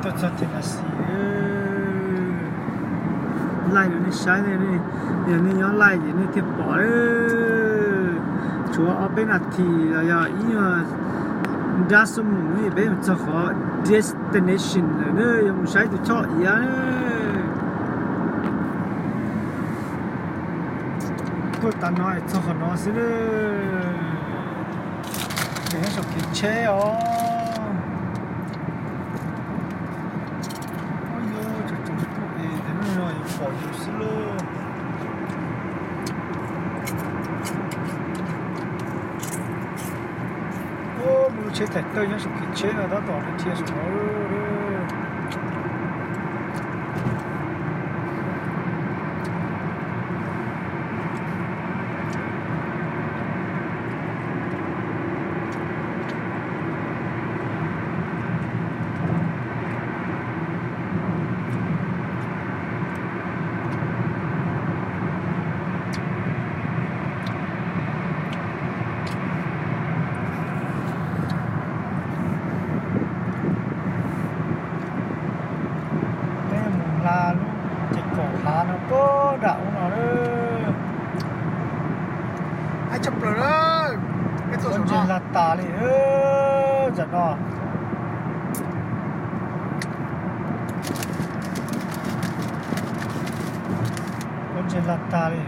Tuaj txog Tennessee, laij rau nej saib, yog nej nyob laij ces nej thiaj pom. Tshuav ob peb nas this los yog ib nyuag nrab xuab moos peb mus txog qhov destination lawm na, yuav mus saib tus choj iav. Tuaj tas no txog qhov no xwb na. Ces nyob saum kev tsheb os. Ua yog tsaus tsaus tuaj es no yuav pom yus xwb lauj. Muaj lub tsheb thaim tawj nyob saum kev tsheb no tab tom dhia saum no. Peb mus hla lub ces kaum hlav no puag nram ub no. Ib tshaj plaws, ntses hla tas li tam no. Ntses hla tas li.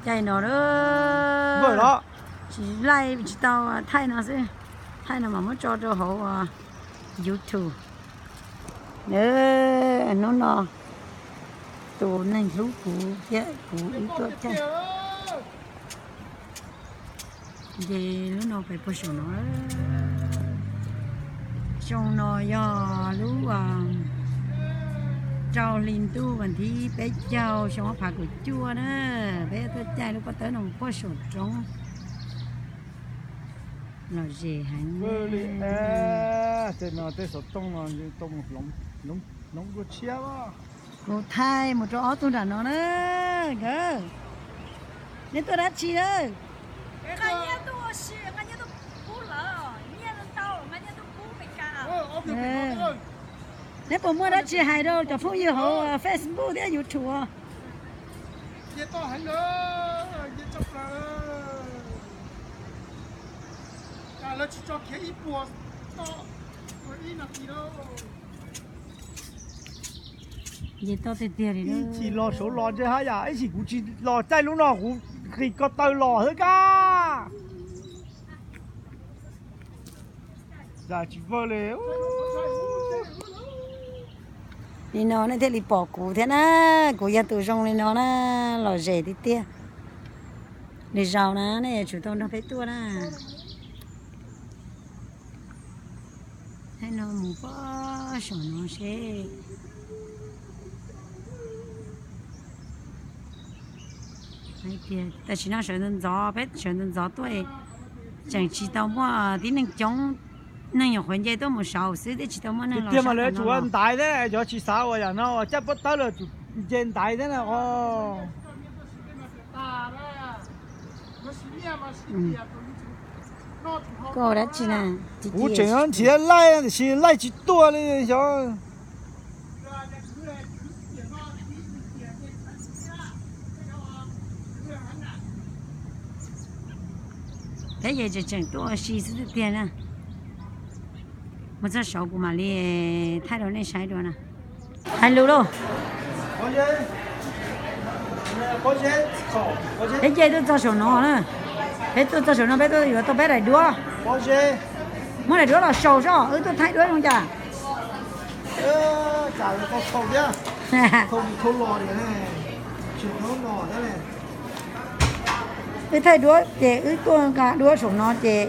Caij no, tsis laij tsis tau thaij no xwb, thaij no mas muab tso rau hauv YouTube. Hnub no tus neeg hlub kuv thiab kuv wb tuaj caij. Ces lub no pem puag saum no. Xyoo no yog lub rau hli ntuj vas thib peb caug xyoo ob phav kaum cuaj na, peb tuaj caij lub pob tawb no puag saum roob. Los zem heev. Tej no tej xov tooj no tau mus hloov dua tshiab. Kuv thaij mus rau ob tug nram no na nkawd. Neb tuaj dab tsi na? Neb puas muaj dab tsi hais rau cov phooj ywg hauv Facebook thiab YouTube? Nce toj tiag tiag li. Ib chim los saud los ntshe haj yam ib chim kuv tsis los caij lub no kuv nqis ko taw los xwb kab. Tsis vwm li. Li no nej thiaj li pom kuv thiab na, kuv yog tus zoo li no na, los zem tiag tiag. Lwm zaus na nej yuav tsum tau nrog peb tuaj na. Thaij no mus puag saum no seb. Hais tias tam sim no sawv ntxov ntxov, peb sawv ntxov ntxov tuaj, tseem tsis tau muaj tib neeg coob, neeg nyuam qhuav nce tuaj mus saud xwb, twb tsis tau muaj neeg los tiag mas sab lawv no tsum ua los ntaiv thiab, cov tsis xav ua yam no uas caij pob tawb lawv tsum nce ntaiv thiab na os. Koj ua dab tsi na? Kuv tseem nrhiav laij tiam sis laij tsis tuaj li xyov. Peb ces tseem tseem tuaj ua si xwb tiag tiag na. Mus txog saud kuv mam li thaij rau nej saib dua na. Hais lus lauj. Peb caij tuaj txog saum no na. Peb tuaj txog saum no peb tuaj yuav tau peb daim duab. Muab daim duab los sau soj wb tuaj thaij duab zoo cas. Wb thaij duab ces wb tuaj nqa duab saum no ces.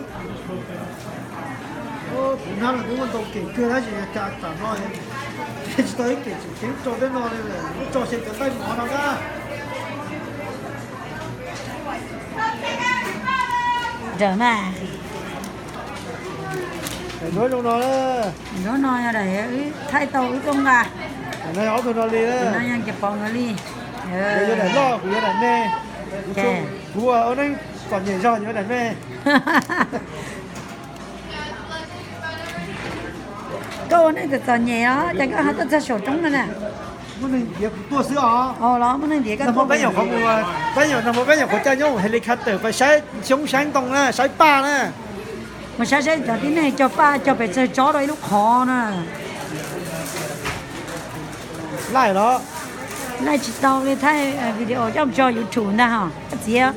Kuv nab los twb muaj ntau kem kawg tab sis cas tam no tsis tau ib kem tseem ceeb tso tej no li, tso xyee cov nqaij mov no na. Rawm mas. Daim duab zoo no, daim duab no yog daim wb thaij tau wb tuaj nqa. Ob tug no li, no yog ces pom nkawd li. Yog daim loj, kuv yog daim me. Kuv ua neej txom nyem zog, yog daim me. Koj ua neej txom txom nyem os, cas koj ho tuaj txog saum roob no na? Muaj neeg ntiav kuv tuaj xwb os. Los muaj neeg ntiav koj tuaj. Peb nyuam qhuav caij nyob helicopter pais saib xyoob saib ntoo na, saib paj na. Mus saib saib cov tib neeg cog paj cog pes tsawg tsob rau ib lub qhov na. Laij los? Laij tsis tau li, thaij video coj mus tso YouTube ntag hos koj txiv.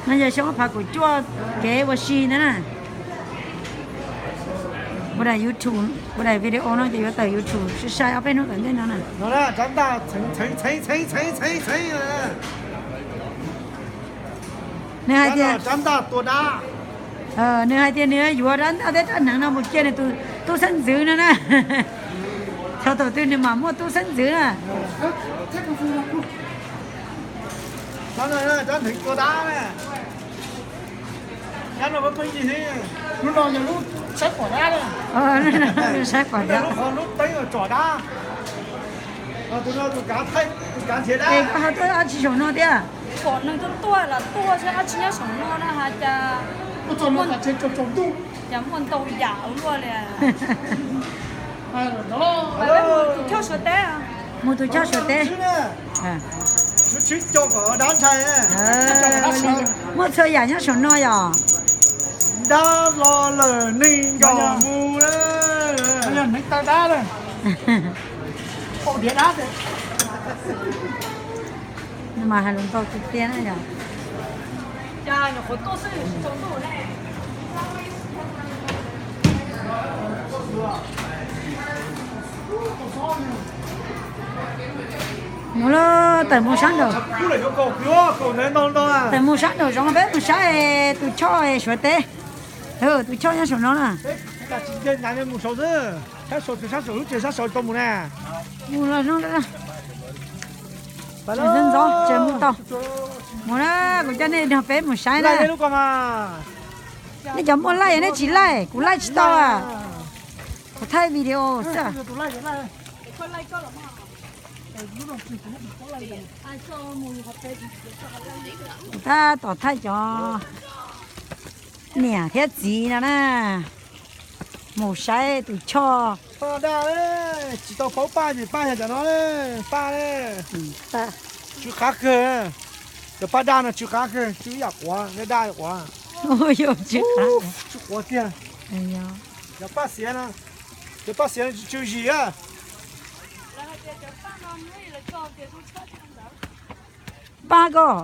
No yog xyoo ob phav kaum cuaj kev ua si ntag na. Ua daim YouTube, ua daim video no ces yuav tawm YouTube sai sai ob peb hnub tom ntej no na. Nws hais tias, nws hais tias nws yuav rab ntaj thiab rab hneev no mus cia nws tus tub xeeb ntxwv no na. Thaum twg nws mam muaj tub xeeb ntxwv na. Rab hneev tua dab na. Lub no yog lub saib pom dab, saib pom dab, lub teeb tsom dab. Tus no tus kav thaij, tus kav nrhiav dab. Koj ho tuaj dab tsi saum no thiab? Pom neeg tuaj tuaj los tuaj saib dab tsi nyob saum no na has cas, cas muaj ntau yam ua luaj li. Mus tus choj Suav teb. Muaj txhua yam nyob saum no yom. Dab los lawm neeg nkaus mus. Mas hais lus ntau tiag tiag na yom. Mus lawm, tawm mus sab nraum, tawm mus sab nraum zoov peb mus saib tus choj Suav teb. Tus choj nyob saum no na. Mus saud, sab saud, sab saud lub tsev sab saud tau mus na. Mus los no, ntxov ntxov tseem mus tau. Mus na, kuv coj nej nrog peb mus saib na. Nej cov muaj laij, nej tsis laij, kuv laij tsis tau. Kuv thaij video xwb. Kuv tab tom thaij cov niam thiab txiv no na, mus saib tus choj. Paj daj, tsis tau paub paj ces paj yog cov no, paj ne. Tsw qab kawg, cov paj daj no tsw qab kawg, tsw ib yam quav, daj daj quav. Tsw quav tiag. Cov paj xiav no, cov paj xiav no tsw zis a. Paj koj,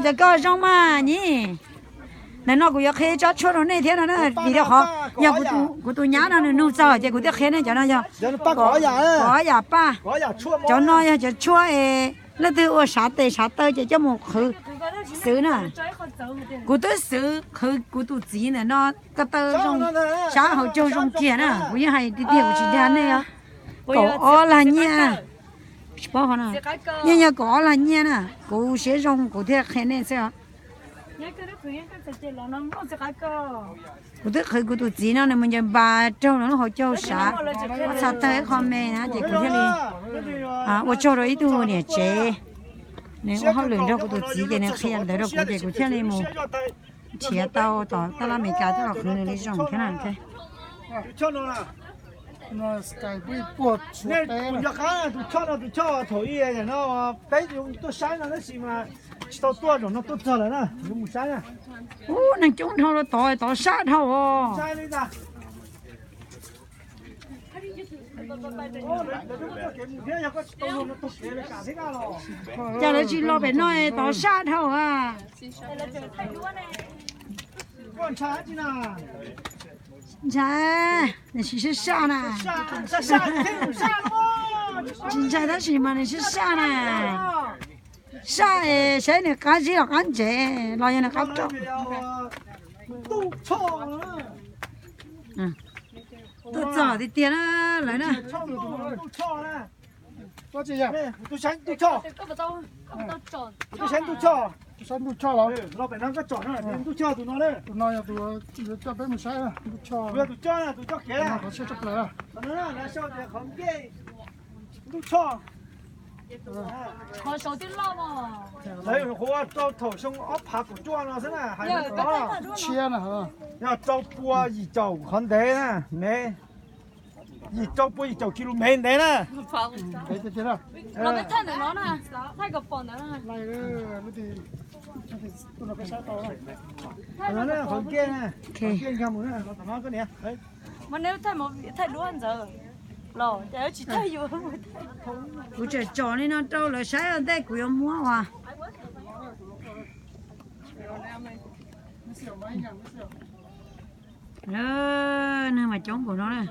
cov koj zoo mas nyij. Ntawm no kuv yuav qhia tsob tshuaj rau nej thiab no na, vim rau qhov yog kuv tus nyab no nws nug txog ces kuv thiaj qhia nej cov no yog, kuv ob yam paj. Cov no yog cov tshuaj es leej twg ua sav tes sav taw ces coj mus qhwv xwb na. Kuv twb xwv qhwv kuv tus txiv ntawm no ko taw zoo, sab hauv caug zoo kiag na, kuv yeej hais tiag tiag kuv tsis dag nej. Kaum ob lag nyiaj, tsis paub qhov no, yeej yog kaum ob lag nyiaj na, kuv siab zoo kuv thiaj qhia nej xwb os. Kuv twb qhwv kuv tus txiv no nws mus ncaws npas raug lub hauv caug sav, ua txha tawg ib qho me na ces kuv thiaj li ua tsaug rau ib tug niam tsev, nws ua hauj lwm nrog kuv tus txiv ces nws qhia ntawd rau kuv ces kuv thiaj li mus nrhiav tau tom taj laj Amelikas coj los qhwv nws li zoo thiab na. Tus choj no, tus choj thaum ub no peb tuaj saib no tab sis mas tsis tau tuaj, zaum no tuaj txog lawm na, yuav mus saib na. Ub, neeg coob dhau los tod, tod sab dhau os. Cas lawv tsis los pem no, tod sab dhau a. Ntshe, nws tsis sab sab na. Tsis ntshai tab sis mas nws sib saj na. Saj es saib nws qab zib los qab ntsev los yog nws qab roj. Tuaj txog tiag tiag na lawv na. Tus saib ntuj choj los? Tus no yog tus coj peb mus saib ntuj choj. Qhov siab tshaj plaws. Ntuj choj. Lawv hu ua rau thaum xyoo ob phav kaum cuaj no xwb na, hais no. Tshiab na. Yog rau pua yim caum qhov ntev na, mev, yim rau pua yim caum kis lus mev ntev na. Qhov nkeej na, qhov nkeej nkag mus na, los tom no koj niam. Kuv tseem tsom li no rau lawv saib ua ntej kuv yuav muab as. Neeg mas coob npaum no na.